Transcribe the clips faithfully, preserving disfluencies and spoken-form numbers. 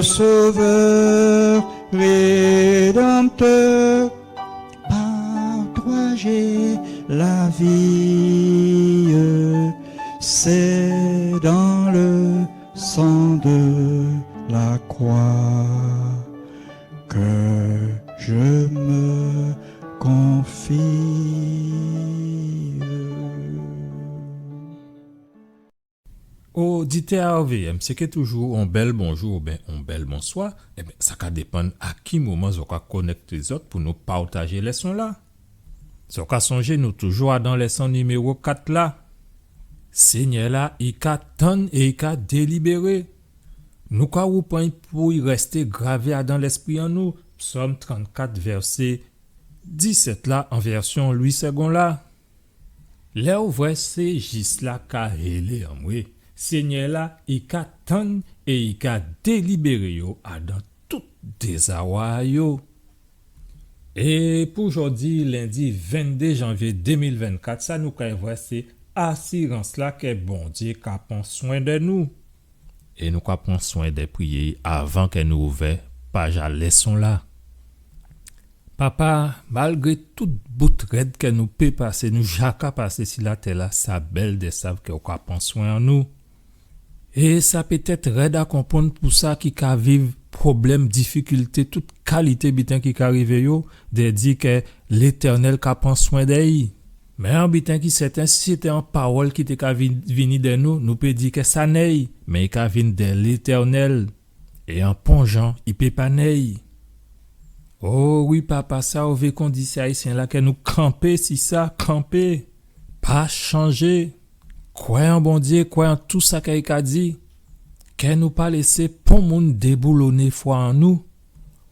Sauveur, Rédempteur, par toi j'ai la vie. C'est dans le sang de la croix que je me confie. Oditè a R V M, sé ké toujou on bèl bonjou oben on bèl bonswa. Ében, sa ka dépann a ki moman zò ka konèkté zòt pou nou pawtajé lèson-la. Zò ka sonjé nou toujou adan lèson niméwo kat la. Senyè-la, i ka tann é i ka délibéré. Nou ka woupran'y pou i rèsté gravé adan lèspri an nou. Psòm trannkat, vèsé disèt la, an vèsyon Louis Segond la. Lè ou vwè sé jis-la ka hélé anmwé, Senyè-la, i ka tann é i ka délibéré yo adan tout dézawa a yo. É pou jòdi, lendi venndé janvyé dé mil vennkat, sa nou kay vwè sé asirans-la kè Bondyé ka pran swen dè nou. É nou ka pran swen dè priyé avan kè nou ouvè paj a lèson-la. Papa, malgré tout bout rèd kè nou pé pasé, nou ja ka pasé si latè-la, sa bèl dè sav kè ou ka pran swen an nou. É sa pétèt rèd a konprann pou sa ki ka viv pwoblèm, difikilté, tout kalité biten ki ka rivé yo, dè di kè Létènèl ka pran swen dè i. Mé on biten ki sèten, si sété on pawòl ki té ka vin-, vini dè nou, nou pé di kè sa nèy, mé i ka vin dè Létènèl. É an pon jan, i pé pa nèy. O wi, Papa, sa ou vé kon di sé Ayisyen-la, kè nou kanpé si sa, kanpé. Pa chanjé. Kwè an Bondyé, kwè an tou sa kè i ka di. Kè nou pa lésé pon moun débouloné fwa an nou.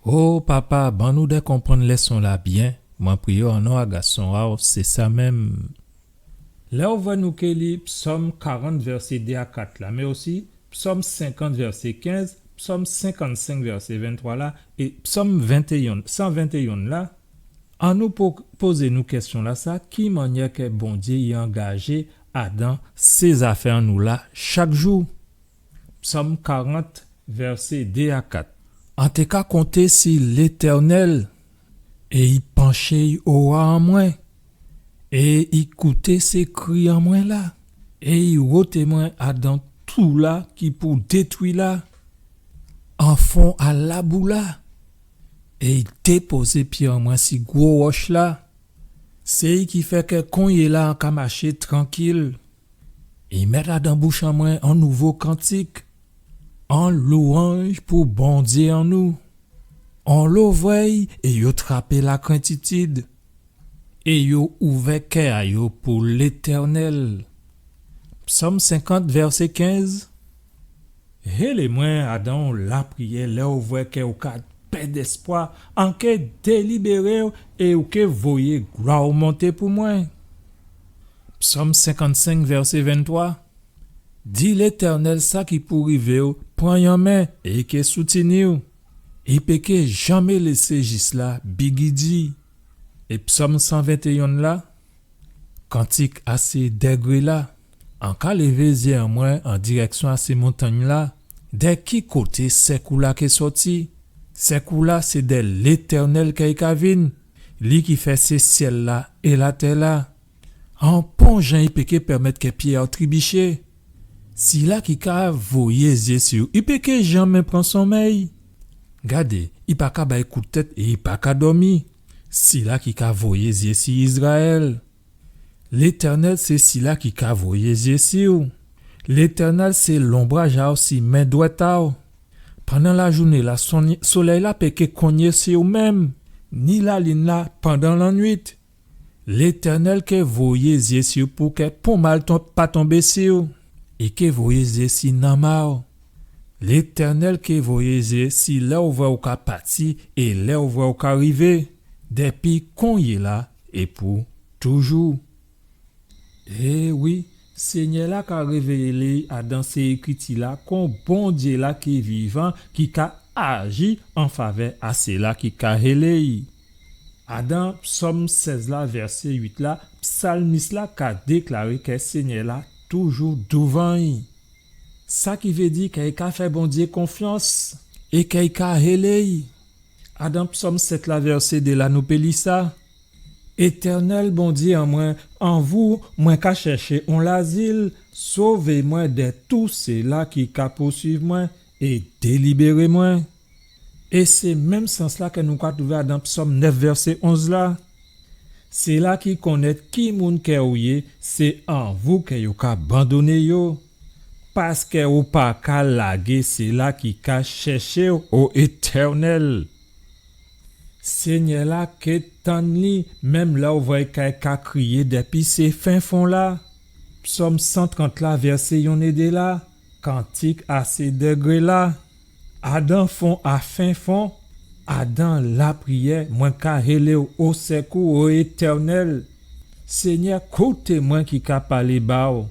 O Papa, ban nou dè konprann lèson-la byen. Mwen priyé o non a Gason a'w, sé sa menm. Lè ou vwè nou ké li Psòm karant, vèsé dé a kat la, mé osi Psòm senkant, vèsé kenz, Psòm senkannsenk, vèsé venntwa la, é Psòm ventéyen, san ventéyen la, annou po-, pozé nou kèsyon-lasa, ki mannyè kè Bondyé i angajé adan sé zafè an nou la chak jou? Psòm karant, vèsé dé a kat. An té ka konté si Létènèl, é i panché i owa an mwen, é i kouté sé kri an mwen la, é i woté mwen adan tou-la ki pou détwi la, an fon a labou-la, é i dépozé pyé an mwen si gwo wòch-la. Sé i ki fè kè konyéla an ka maché trankil. I mèt adan bouch an mwen on nouvo kantik, on louwanj pou Bondyé an nou. Onlo vwè'y é yo trapé lakrentitid, é yo ouvè kè a yo pou Létènèl. Psòm senkant, vèsé kenz. Hélé mwen adan on lapriyè lè ou vwè kè ou ka pèd èspwa, an ké délibéré'w é ou ké voyé glwa'w monté pou mwen. Psòm senkannsenk, vèsé venntwa. Di Létènèl sa ki pou rivé'w, pran'y an men é i ké soutini'w. I pé ké janmé lésé jis-la bigidi. É Psòm san ventéyen la, kantik a sé dègré-la. An ka lévé zyé an mwen an dirèksyon a sé montangn-la. Dè ki koté sèkou-la ké sòti? Sèkou-la sé dè Létènèl kè i ka vin, li ki fè sé syèl-la é latè-la. An pon jan i pé ké pèmèt kè pyé a'w tribiché. Sila ki ka voyé zyé si'w, i pé ké janmé pran sonmèy. Gadé, i pa ka bay kout tèt é i pa ka dòmi. Sila ki ka voyé zyé si Izrayèl. Létènèl sé sila ki ka voyé zyé si'w. Létènèl sé lonbraj a'w si men dwèt a'w. Pandan lajouné-la, sonn-, solèy-la pé ké konyé si'w menm, ni lalin-la pandan lannuit. Létènèl ké voyé zyé si'w pou kè pon mal ton-, pa tonbé si'w. I ké voyé zyé si nanm a'w. Létènèl ké voyé zyé si lè ou vwè ou ka pati é lè ou vwè ou ka rivé, dèpi konyéla é pou toujou. É wi, Sényè-la ka révélé adan sé Ékriti-la kon Bondyé-la ki vivan, ki ka aji an favè a sila ki ka hélé'y. Adan Psòm sèz la, vèsé uit la, psalmis-la ka déklaré kè Sényè-la toujou douvan'y. Sa ki vé di kè i ka fè Bondyé konfyans. é kè i ka hélé-y. Adan Psòm sèt la, vèsé dé la, nou pé li sa. Étèrnèl Bondyé an mwen, an vou mwen ka chèché on lazil, sové mwen dè tout séla ki ka pousuiv mwen é délibéré mwen. É sé menm sans la kè nou ka twouvé adan Psòm nèf, vèsé onz la. Séla ki konnèt ki moun kè ou yé, sé an vou kè yo ka bandonné yo. Paskè ou pa ka lagé séla ki ka chèché-w, o Étèrnèl. Sényè la ké tann li, menm lè ou vwè kè i ka kriyé dépi sé fen fon la. Psòm san trant la, vèsé yonn é dé la, kantik a sé dégré la. Adan fon a fen fon, adan lapriyè, mwen ka hélé-w o sékou, o Étèrnèl. Sényè, kouté mwen ki ka palé ba-w.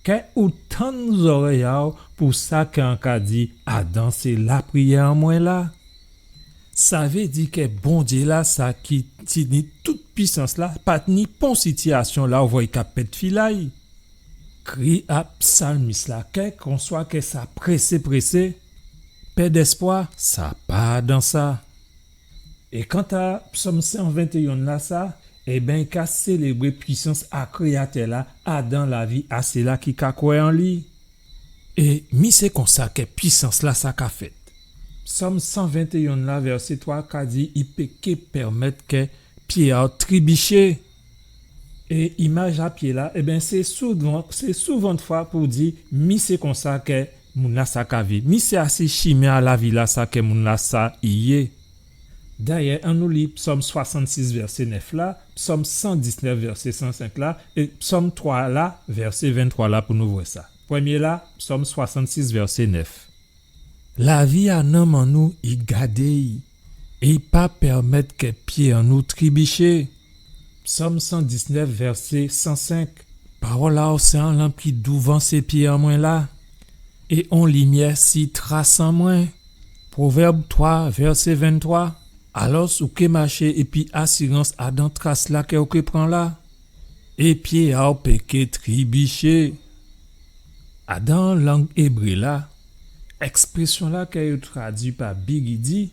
Kè ou tann zòrèy a-w pou sa kè an ka di adan sé lapriyè an mwen la. Sa vé di kè Bondyé la, sa ki tini tout pisans la, pa tini pon sitiyasyon la ou vwè i ka pèd fil a-y. Kri a psalmis la, kèlkanswa kè sa présé, présé, pèd èspwa, sa pa adan sa. É kanta Psòm san ventéyonn la sa, ében, i ka sélébré pwisans a Kréyatè la adan lavi a séla ki ka kwè an li. É mi sé konsa kè pwisans la sa ka fèt. Psòm san ventéyonn la, vèsé twa ka di, i pé ké pèmèt kè pyé a-w tribiché. É imaj a pyé la, ében, sé souvan, sé souvantfwa pou di, mi sé konsa kè moun la sa ka viv. Mi sé asi chimen a lavi la sa kè moun la sa i yé. Dayè, annou li Psòm swasannsis, vèsé nèf la, Psòm san diznèf, vèsé san senk la, é Psòm twa la, vèsé venntwa la, pou nou vwè sa. Prèmyé la, Psòm swasannsis, vèsé nèf. Lavi a nanm an nou, i gadé-y, é i pa pèmèt kè pyé an nou tribiché. Psòm san diznèf, vèsé san senk. Pawòl a-w sé on lanp ki douvan sé pyé an mwen la, é on limyè si tras an mwen. Pwovèb twa, vèsé venntwa. Alòs, ou ké maché épi asirans adan tras la kè ou ké pran la. É pyé a-w pé ké tribiché. Adan lang ébré la, èksprésyon la kè yo tradui pa bigidi,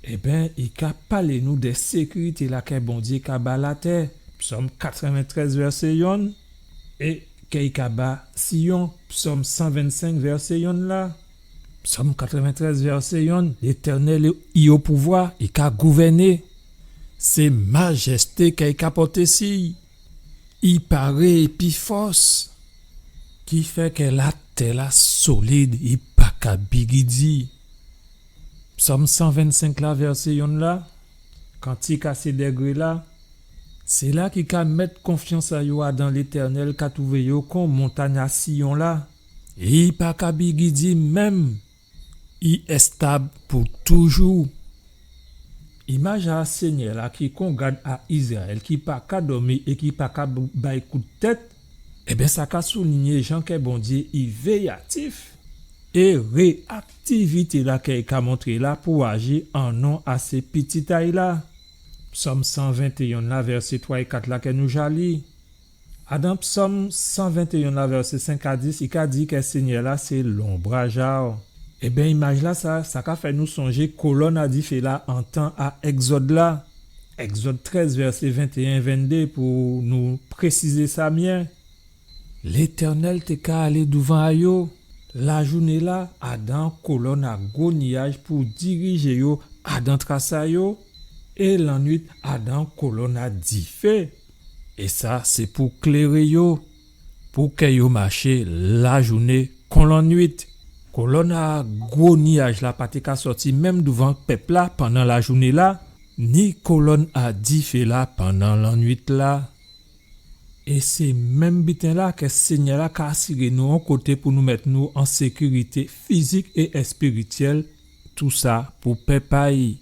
ében, i ka palé nou dè sékirité la kè Bondyé ka ba latè. Psòm katrèventrèz, vèsé yonn, é kè i ka ba Siyon, Psòm san vennsenk, vèsé yonn la. Psòm katrèventrèz, vèsé yonn, Létèrnèl i o pouvwa, i ka gouvèné. Sé majèsté kè i ka pòté si-y. I paré épi fòs, ki fè kè latè la solid, i pa ka bigidi. Psòm san vennsenk la, vèsé yonn la, kantik a sé dégré la, séla ki ka mèt konfyans a yo adan Létèrnèl ka twouvé yo kon montagn a Siyon la, i pa ka bigidi menm. I èstab pou toujou. Imaj a Sényè la ki kon gad a Izrayèl, ki pa ka dòmi é ki pa ka b-, bay kout tèt, ében, sa ka soulinyé jan kè Bondyé i véyatif é réaktivité la kè i ka montré la pou aji an non a sé pitit a-y la. Psòm san ventéyonn la, vèsé twa é kat la kè nou ja li. Adan Psòm san ventéyonn la, vèsé senk a dis, i ka di kè Sényè la sé lonbraj a-w. Ében, imaj la sa, sa ka fè nou sonjé kolòn a difé la an tan a Ègzòd la. Ègzòd trèz, vèsé ventéyen, venndé, pou nou présizé sa myé. Létèrnèl té ka alé douvan a yo. Lajouné la, adan kolòn a gwo niyaj pou dirijé yo adan tras a yo, é lannuit, adan kolòn a difé. É sa, sé pou kléré yo, pou kè yo maché lajouné kon lannuit. Kolòn a gwo niyaj la pa té ka sòti menm douvan pèp la pandan lajouné la, ni kolòn a difé la pandan lannuit la. É sé menm biten la kè Sényè la ka asiré nou on koté pou nou mèt nou an sékirité fizik é èspirityèl, tousa pou pèp a-y.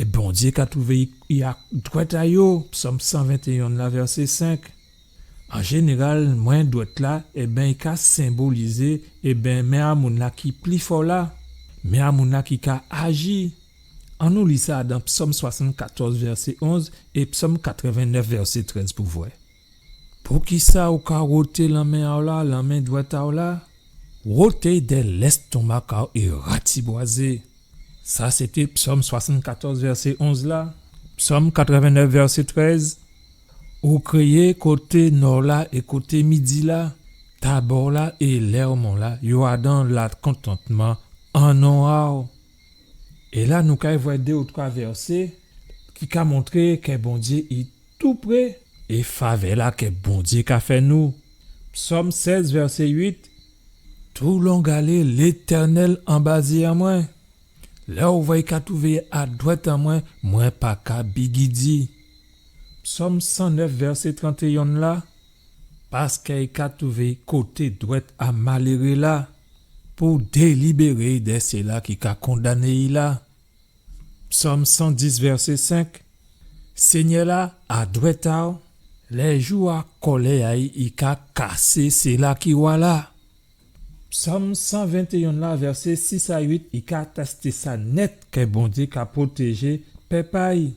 É Bondyé ka twouvé i, i a dwèt a yo, Psòm san ventéyonn la, vèsé senk. An jénéral, men dwèt la, ében, i ka senbolizé, ében, men a moun la ki pli fò la, men a moun la ki ka aji. Annou li sa dan Psòm swasann-katòz, vèsé onz, é Psòm katrèvennèf, vèsé trèz pou vwè. Poukisa ou ka woté lanmen a-w la, lanmen dwèt a-w la? woté dè lèstomak a'w é ratibwazé. Sa sété Psòm swasann-katòz, vèsé onz la. Psòm katrèven-nèf, vèsé trèz. Ou kréyé koté nò la é koté midi la, Tabò la é Lèwmon la, yo adan lakontantman an non a'w. É la nou kay vwè dé ou twa vèsé ki ka montré kè Bondyé i toupré é favè la kè Bondyé ka fè nou. Psòm sèz, vèsé uit. Toulongalé, Létènèl anba zyé an mwen. Lè ou vwè i ka twouvé a dwèt an mwen, mwen pa ka bigidi. Psòm san nèf, vèsé trantéyon la. Paskè i ka twouvé koté dwèt a maléré la, pou délibéré dè sila ki ka kondané'y la. Psòm san dis, vèsé senk. Sényè la a dwèt a'w, lè jou a kòlè a'y i ka kasé sila ki wa la. Psòm san ventéyon la, vèsé sis a uit, i ka atèsté sa nèt kè Bondyé ka pwotéjé pèp a'y.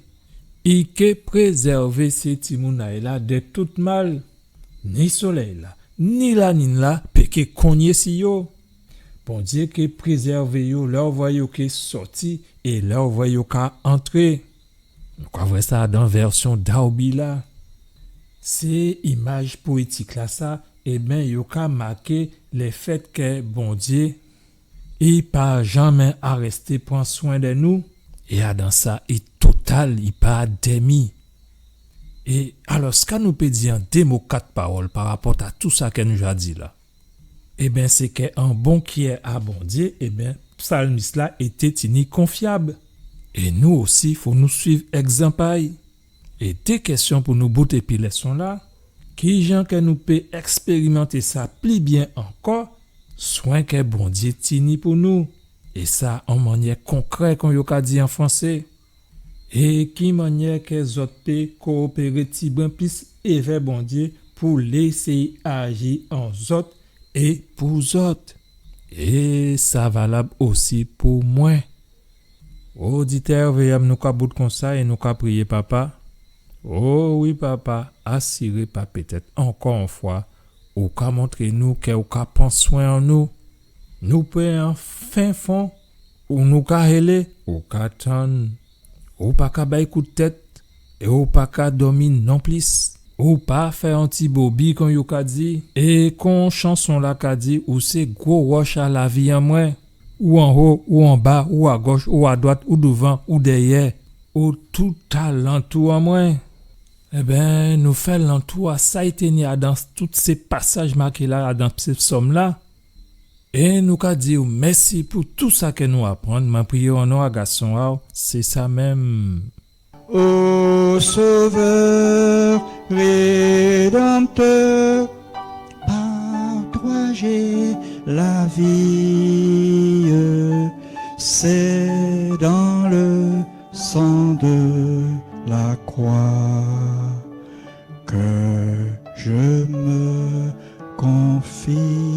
I ké prézèvé sé timoun a'y la dè tout mal. Ni solèy la, ni lalin la pé ké kongné si yo. Bondyé ké prézèvé yo lè ou vwè yo ké sòti é lè ou vwè yo ka antré. Nou ka vwè sa dan vèsyon Darby la. Sé imaj poétik la sa, ében, yo ka maké lèfèt kè Bondyé i pa janmé arèsté pran swen dè nou, é adan sa, i total, i pa dèmi. É alò, sa nou pé di an dé mo, kat pawòl pa rapòt a tou sa kè nou ja di la? Ében, sé kè an bon kyè a Bondyé, ében, psalmis la i té tini konfyab. É nou osi, fò nou suiv ègzanp a'y. É dé kèsyon pou nou bout épi lèson la, kijan kè nou pé èkspérimanté sa pli byen ankò, swen kè Bondyé tini pou nou, é sa an mannyè konkrè, kon yo ka di an fransé? É ki mannyè kè zòt pé kowopéré tibwen plis évè Bondyé pou lésé'y aji an zòt é pou zòt? É sa valab osi pou mwen. Oditè vèyab, nou ka bout konsa é nou ka priyé, Papa. O wi, Papa, asiré pa pétèt ankò on fwa, ou ka montré nou kè ou ka pran swen an nou. Nou pé an fen fon, ou nou ka hélé, ou ka tann. Ou pa ka bay kout tèt, é ou pa ka dòmi nonplis. Ou pa fè on ti bobi, kon yo ka di. É kon chanson la ka di, ou sé gwo wòch a lavi an mwen. Ou anho, ou anba, ou agòch, ou adwat, ou douvan, ou dèyè, ou toutalantou an mwen. Ében, nou fè lantou a sa i té ni adan tout sé pasaj maké la, adan sé psòm la. É nou ka di'w mèsi pou tou sa kè nou aprann. Mwen priyé'w an non a Gason a'w, sé sa menm. Ô Sauveur Rédempteur, par toi j'ai la vie, c'est dans le sang de la croix que je me confie.